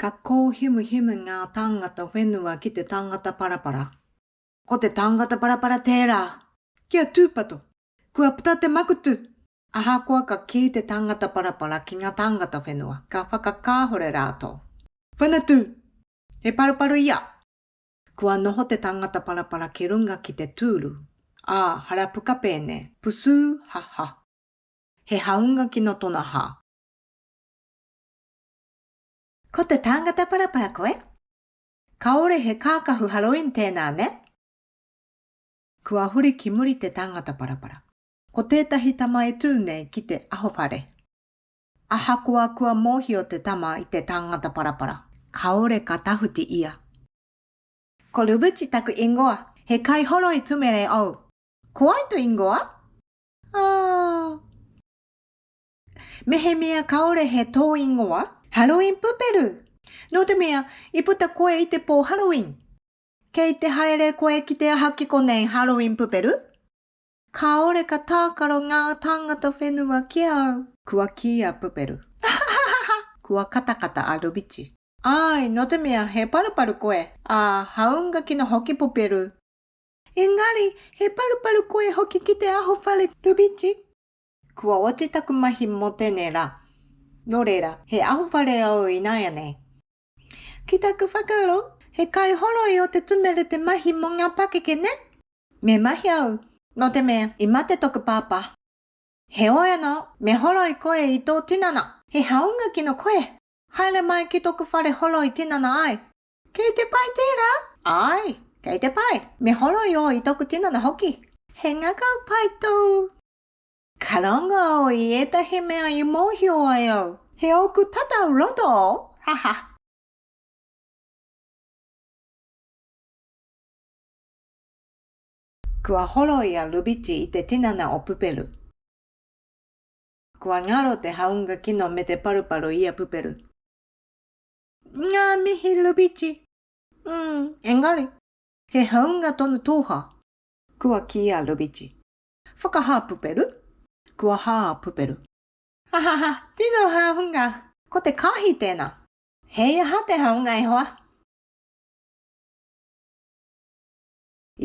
Ka kōhimuhimu ngā tāngata whenua ki te tangata parapara. Ko te tangata parapara tērā! Kia tūpato! Kua puta te makutu! Ahakoa ka kī te tangata parapara ki ngā tāngata whenua, ka whakakāhore rātou. Whanatu! He paruparu ia! Kua noho te tangata parapara ki runga ki te tūru. Ā, harapuka pēne, pusū, ha ha. He haunga kino tona hā. Ko te tangata parapara koe? Kāore he kākahu Halloween tēnā, nē? Kua huri ki muri te tangata parapara. Ko tētahi tama e tū nei ki te ahowhare. Ahakoa kua mōhio te tama i te tangata parapara, kāore ka tahuti ia. Ko Rubuchi taku ingoa. He kaihoroi tumere ou. Ko wai to ingoa? Ah. Mehemea kāore he tō ingoa? Halloween puperu! Nō te mea, i puta koe i te pō Halloween. Kei te haere koe ki te aha ki konei Halloween puperu? Kāore ka tākaro ngā tāngata whenua ki a au. Kua kī a Puperu. Ahahaha! Kua katakata a Rubichi. Āe, nō te mea he paruparu koe, ā, hāunga kino hoki Puperu. Engari, he paruparu koe hoki ki te aho whare, Rubichi. Kua oti taku mahi mō tēnei rā. Nō reira, he aho whare au ināianei. Ki taku whakaaro, he kaihoroi o te tumere te mahi mō ngā pakeke, nē? Me mahi au, nō te mea, i mate toku pāpā. Heoi anō, me horoi koe i tō tinana. He haunga kino koe. Haere mai ki toku whare horoi tinana ai. Kei te pai tērā? Āe, kei te pai. Me horoi ō i toku tinana hoki. He ngakau pai tōu. Ka rongo au i ētahi mea i mōhio ai au. He ōku tatau roto, haha. Kua horoi a Rubiti i te tinana o Puperu. Kua ngaro te haunga kino me te paruparu i a Puperu. Ngā mihi Rubiti! Mm, engari, he haunga tonu tō hā. Kua kī a Rubiti. Whakahā Puperu! Kua hā a Puperu. Hahaha, tino haunga! Ko te kāhi tēnā! Hei aha te haunga e hoa?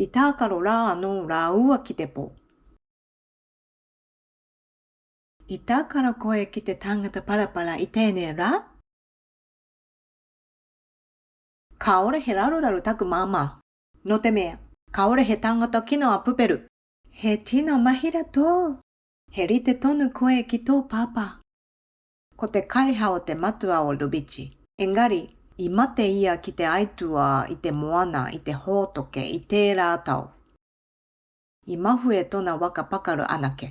I tākaro rā anō rāua ki te pō. I tākaro koe ki te tangata parapara i tēnei rā? Kāore he raruraru taku māmā. Nō te mea, kāore he tangata kino a Puperu. He tino mahira tōu. He rite tonu koe ki tō pāpā. Ko te kaiha o te matua o Rubichi. Engari, i mate ia ki te aituā i te moana i te hōtoke i tērā tau. I mahue tona waka pakaru anake.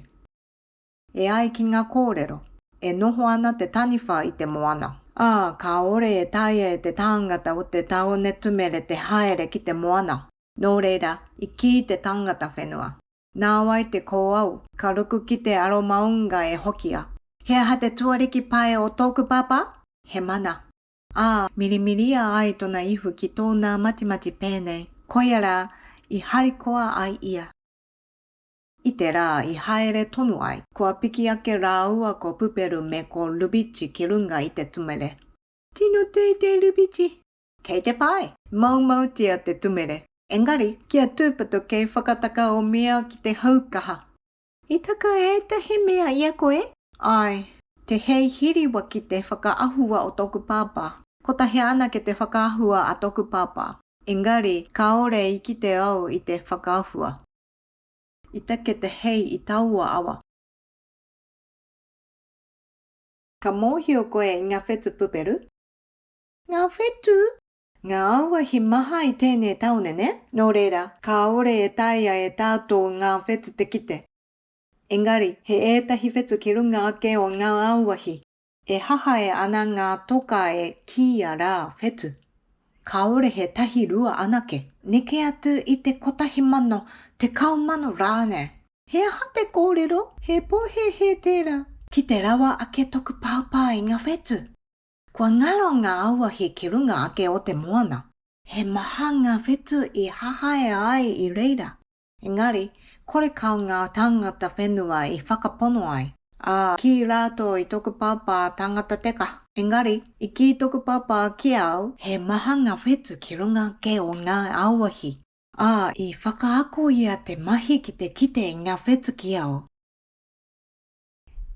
E ai ki ngā kōrero, e noho ana te taniwha i te moana. Ā, kāore e taea e te tāngata o te tāone tumere te haere ki te moana. Nō reira, i kī te tangata whenua, Nāwai te kōau, ka ruku ki te aro maunga e hokia. He aha te tuariki pae o tōku pāpā? He mana. Ā, mirimiria ai tōna ihu ki tōnā matimati pēnei, koia rā i harikoa ai ia. I te rā i haere tonu ai, kua piki ake rāua ko Puperu me ko Rubichi ki runga i te tumere. Tino teitei Rubichi! Kei te pai! Moumoutia te tumere. Engari, kia tūpato kei whakataka o mea ki te haukaha. I taka ētahi mea i a koe? Āe, te hei hiriwa ki te whakaahua o tōku pāpā. Kotahi anake te whakaahua a tōku pāpā. Engari, kāore i kite au i te whakaahua. I take te hei i taua awa. Ka mōhio koe i ngā whetū puperu? Ngā whetū? Ngā auahi maha i tēnei tāone, nē? Nō reira, kāore e taea e tātou ngā whetū te kite. Engari, he ētahi whetū ki runga ake o ngā auahi. E hahae ana ngā toka e kīia rā whetū. Kāore he tahirua anake. Neke atu i te 1,000, 10,000 rānei. He aha te kōrero? He pōhēhē tērā. Kite rawa ake toku pāpā i ngā whetū. Kua ngaro ngā auahi ki runga ake o te moana. He maha ngā whetū i hahae ai i reira. Engari, kore kau ngā tāngata whenua i whakapono ai. Ā, kī rātou i tōku pāpā tangata teka. Engari, i kī tōku pāpā ki a au, he maha ngā whetū ki runga ake o ngā auahi. Ā, i whakaako ia te mahi ki te kite i ngā whetū ki au.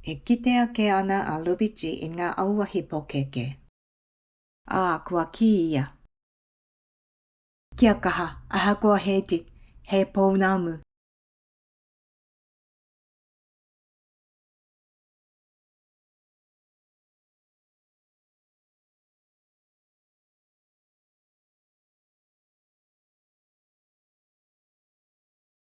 E kite ake ana a Lubitsch i ngā auahi pōkēkē. Ā, kua kī ia. Kia kaha, ahakoa he iti, he pounamu.